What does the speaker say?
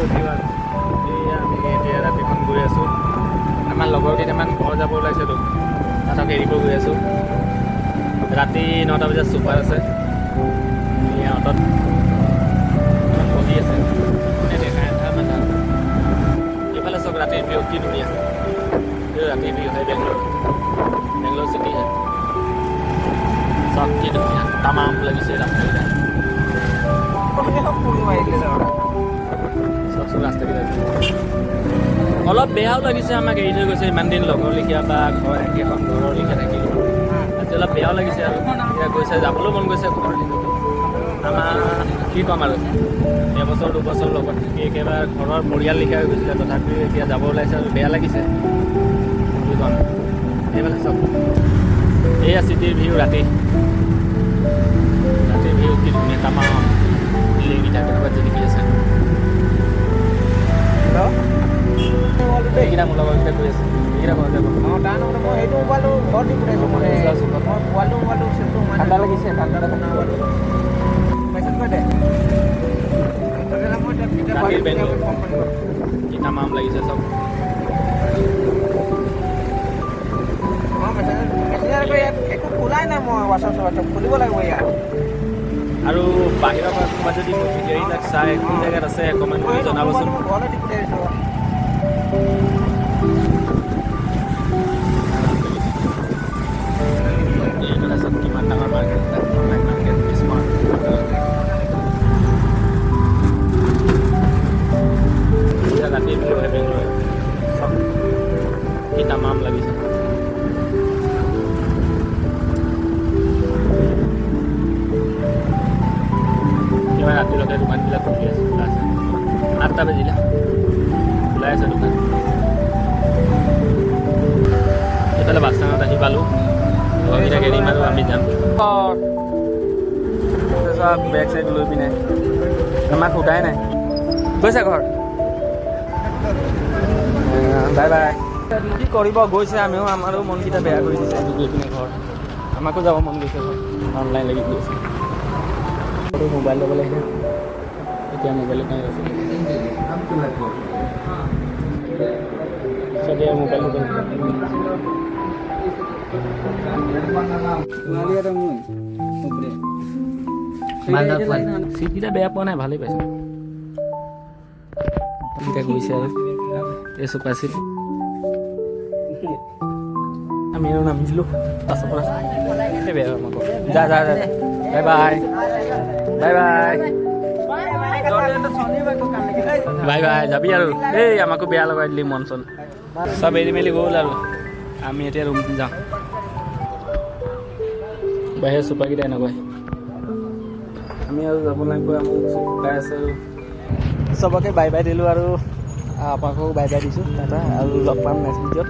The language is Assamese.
এভৰিৱান। এইয়া আমি এতিয়া ৰাতিখন গৈ আছোঁ। আমাৰ লগৰ কেইটামান ঘৰ যাব ওলাইছেতো, তাহাঁতক এৰিব গৈ আছোঁ। ৰাতি 9টা বজাত ছুপাৰ আছে। এয়া অটত বহি আছে, নেদেখা এন্ধাৰ মান্ধাৰ। এইফালে চাওক, ৰাতিৰ ভিউ কি ধুনীয়া। এইটো ৰাতিৰ ভিউ হয়, বেংগলোৰ, বেংগলোৰ চিটি হয়। চাওক কি ধুনীয়া তামাম লাগিছে ৰাস্তাকেইটা। চাওকচোন ৰাস্তাকেইটা। অলপ বেয়াও লাগিছে, আমাক এৰি থৈ গৈছে। ইমান দিন লগৰ লেখীয়া বা ঘৰ একেখন ঘৰৰ লেখীয়া থাকিলোঁ, আজি অলপ বেয়াও লাগিছে। আৰু এতিয়া গৈছে, যাবলৈও মন গৈছে ঘৰ। আমাৰ কি ক'ম আৰু, এবছৰ 2 বছৰ লগত থাকি একেবাৰে ঘৰৰ পৰিয়াল লেখীয়া হৈ গৈছিলে। তথাপিও এতিয়া যাব ওলাইছে আৰু বেয়া লাগিছে, কি ক'ম। এইফালে চাওক, এয়া চিটিৰ ভিউ ৰাতি। ৰাতিৰ ভিউ কি ধুনীয়া, তামাম বিল্ডিংকেইটা কেনেকুৱা জিলিকি আছে। এইকেইটা মোৰ লগৰকেইটা গৈ আছে, এইকেইটা ঘৰ যাব। অঁ, তাৰ নহ'লে মই সেইটো মোবাইলটো ঘৰত দি পঠাইছোঁ মানে। মই পোৱালিটো মোবাইলটো চিমটো সোমাই। ঠাণ্ডা লাগিছে, ঠাণ্ডা। মেছেজ কৰি দে তেতিয়াহ'লে, মই এতিয়া ৰাতিৰ বেংগলোৰ। কম পাৰিব। কি তামাম লাগিছে চাওক। অঁ, মেছেজ মেছেঞ্জাৰ কৰি ইয়াত একো খোলাই নাই। মই হোৱাটছআপ চোৱাটছআপ খুলিব লাগিব ইয়াত। আৰু বাহিৰৰ পৰা কোনোবা যদি মোৰ ভিডিঅ'বিলাক চাই, কোন জেগাত আছে কমেণ্ট কৰি জনাবচোন। মই ঘৰলৈ দি পঠিয়াই দিছোঁ। এইফালে চাওক, কিমান ডাঙৰ মাৰ্কেট এটা, অনলাইন মাৰ্কেট, স্মাৰ্ট। এতিয়া ৰাতিৰ ভিউ হয় বেংগলোৰ। চাওক কি তামাম লাগিছে। কিমান ৰাতিলৈকে দোকানবিলাক খুলি আছে, খোলা আছে। 8টা বাজিলে, খোলাই আছে দোকান। এইফালে বাছ ষ্টেণ্ডত আহি পালোঁ। লগৰকেইটাক এৰিম আৰু আমি যাম। চব বেগ চেগ লৈ পিনে, আমাক সোধাই নাই, গৈছে ঘৰ। Bye bye. কি কৰিব গৈছে, আমিও আমাৰো মনকেইটা বেয়া কৰি দিছে গৈ পিনে ঘৰ। আমাকো যাব মন গৈছে ঘৰ। অনলাইন লাগি গৈছে। মোবাইল ল'ব লাগিছে এতিয়া, মোবাইলত নাই আছে চবে মোবাইল মোবাইল। চিটকেইটা বেয়া পোৱা নাই, ভালেই পাইছোঁ। এতিয়া গৈছে আৰু এই চুপাৰ চিট। আমি আৰু নামি দিলোঁ বাছৰ পৰা। এই বেয়া আমাক। যা যা যা, bye bye, bye bye, bye bye. যাবি আৰু। এই আমাকো বেয়া লগাই দিলি মন চন। চব এৰি মেলি গ'ল আৰু আমি এতিয়া ৰুম যাওঁ। বাহিৰৰ চুপাৰকেইটা এনেকুৱাই। আমি আৰু যাব লাগিব, আমাক চুপাই আছে। আৰু চবকে বাই বাই দিলোঁ আৰু আপোনাকো বাই বাই দিছোঁ। টাটা, আৰু লগ পাম নেক্সট ভিডিঅ'ত।